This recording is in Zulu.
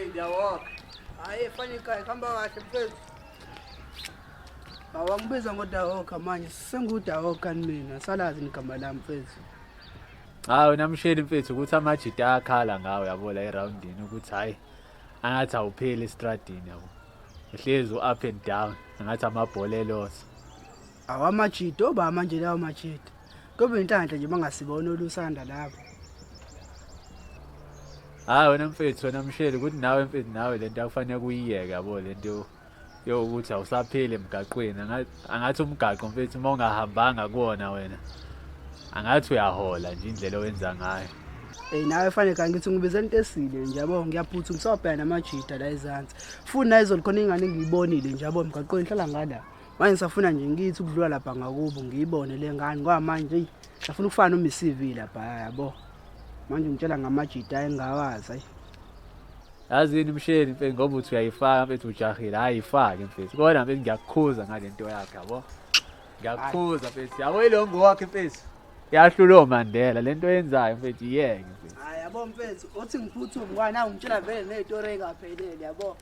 Ndiyawalk. Hayi fane ekhaya, kuhamba kahle mfethu. Awangibiza ngoDawoka manje, senguDawoka mina, salazi igama lami mfethu. Hayi wena msheli mfethu, ukuthi amajita ayakhala ngawe yabo la eroundini, ukuthi hhayi angathi awupheli estradini yabo. Uhlezi u-up and down angathi amabhola eloso. Awamajita oba manje lawo majita. Kube inhlanhla nje bangasibona olusanda lapho. Hayi wena mfethu, wena msheli, ukuthi nawe mfethu, nawe lento akufanele kuyiyeke yabo, lento yokuthi awusapheli emgaqweni. Angathi umgaqo mfethu uma ungahambanga kuwona wena angathi uyahola nje indlela owenza ngayo. Hey nawe fanele kanti ngithi ngibizela into esile nje yabo, ngiyaphutha ngisawabheka namajita la ezansi. Futhi naye izolo khona ingane engiyibonile nje yabo emgaqweni hlala ngala. Manje ngisafuna nje ngithi ukudlula lapha ngakubo ngiyibone le ngane ngoba manje eyi ngifuna ukufana noma i-CV lapha yabo. Manje ngitshela ngamajita engawazi ayi. Yazini msheli mfethu, ngoba uthi uyayifaka mfethu, ujahile, hhayi ifake mfethu, kodwa mfethu ngiyakukhuza ngale nto yakho yabo, ngiyakukhuza mfethu yabo, ilongo wakho mfethu yahlula oMandela, le nto oyenzayo mfethu iyeke mfethu. Hayi yabo mfethu, uthi ngiphuthume ngoba nawe ungitshela vele ney'tori ey'ngaphelele yabo.